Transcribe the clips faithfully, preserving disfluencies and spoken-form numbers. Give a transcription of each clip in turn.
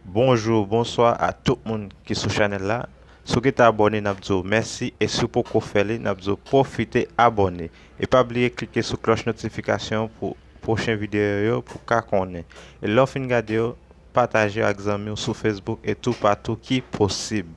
Bonjou, bonswa a tout moun ki sou chanèl la. Si w gentan abòne, n ap di w mèsi, e si w poko fè li, n ap di w pwofite abòne. E pa bliye klike sou klòch notifikasyon pou pwochen videyo yo pou w ka konnen. E lè w fin gade yo, pataje yo ak zanmi w sou Facebook e toupatou ki posib.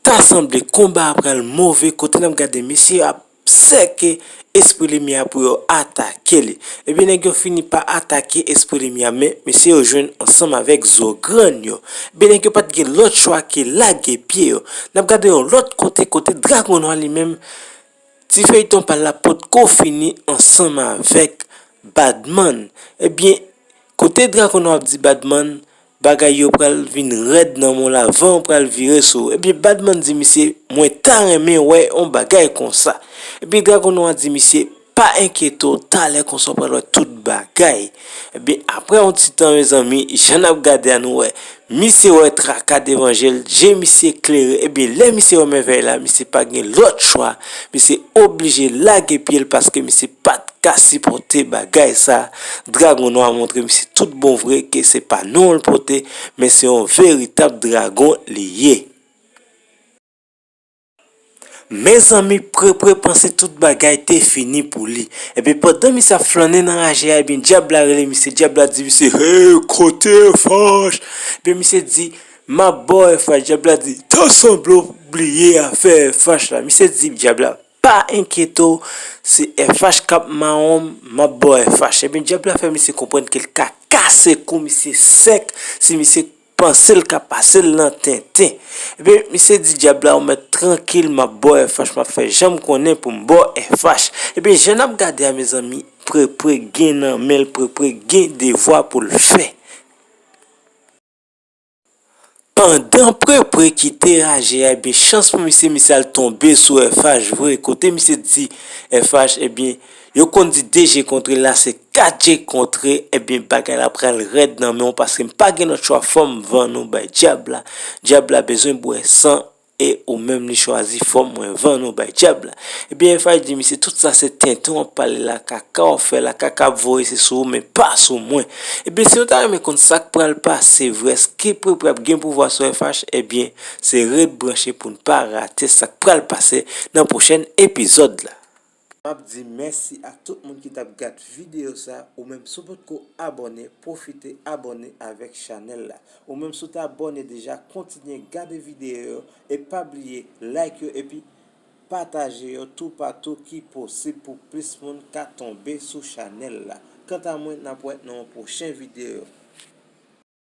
Ta sanble konba a pral move kote n ap gade mesye yo ap sèke Espri Limyè a pou yo atake li. Ebyen, nèg yo fini pa atake Espri Limyè a, men mesye yo jwenn ansanm avèk zo grenn yo. Ebyen, nèg yo pa t gen lòt chwa ke lage pye yo. N ap gade yon lòt kote, kote Dragon Nwa li menm, ti feyton pa l la potko fini ansanm avèk Badman. Ebyen, kote Dragon Nwa ap di Badman, bagay yo pral vin rèd nan men w la, van an pral vire sou ou. Ebyen, Badman di misye, mwen ta renmen wè yon bagay konsa. Ebyen, Dragon Nwa di misye, pa enkyete w, talè konsa w pral wè tout bagay. Ebyen, apre yon ti tan, mezanmi, jan n ap gade a, nou wè, misye wè traka devan je l, je misye klere. Ebyen, lè misye wè mèvèy la, misye pa gen lòt chwa, misye oblije lage pye l paske misye pa t ka sipòte bagay sa. Dragon Nwa montre misye tout bon vre ke se pa non l pote, men se yon veritab dragon li ye. Mezanmi, Prepre panse tout bagay te fini pou li. Ebyen, pandan misye ap flannen nan raje a, ebyen, dyab la rele misye. Dyab la di misye, hey, kote F H? Ebyen, misye di, m ap ba w F H. Dyab la di, ta sanble w bliye afè F H la. Misye di dyab la, pa enkyete w, se F H k ap mawon m, m ap ba w F H. Ebyen, dyab la fè misye konprann ke l ka kase kou misye sèk si misye panse l ka pase l nan tenten. Ebyen, misye di dyab la, ou mèt trankil, m ap ba w F H, m ap fè jan m konnen pou m ba w F H. Ebyen, jan n ap gade a, mezanmi, Prepre gen nan men l, Prepre gen devwa pou l fè. Pandan Prepre kite raje a, ebyen, chans pou misye, misye al tonbe sou F H vre. Kote misye di F H, ebyen, yo konn di de je kontre, la se kat je kontre, ebyen, bagay la pral rèd nan men w, paske m pa gen lòt chwa, fò m vann ou bay dyab la. Dyab la bezwen bwè san, e ou menm li chwazi, fò mwen vann ou bay dyab la. Ebyen, F H di misye, tout sa se tenten w ap pale la, kaka w ap fè la, kaka ap voye se sou ou, men pa sou mwen. Ebyen, si nou ta renmen konn sa k pral pase vre, èske Prepre ap gen pouvwa sou F H, ebyen, se ret branche pou n pa rate sa k pral pase nan pwochèn epizòd la. M ap di mèsi a tout moun ki t ap gad videyo sa. Ou menm, si w potko abòne, pwofite abòne avèk chanèl la. Ou menm, si w te abòne deja, kontinye gade videyo yo e pa bliye like yo epi pataje yo toupatou ki posib pou plis moun ka tonbe sou chanèl la. Kanta mwen, n ap wè nan yon pwochen videyo.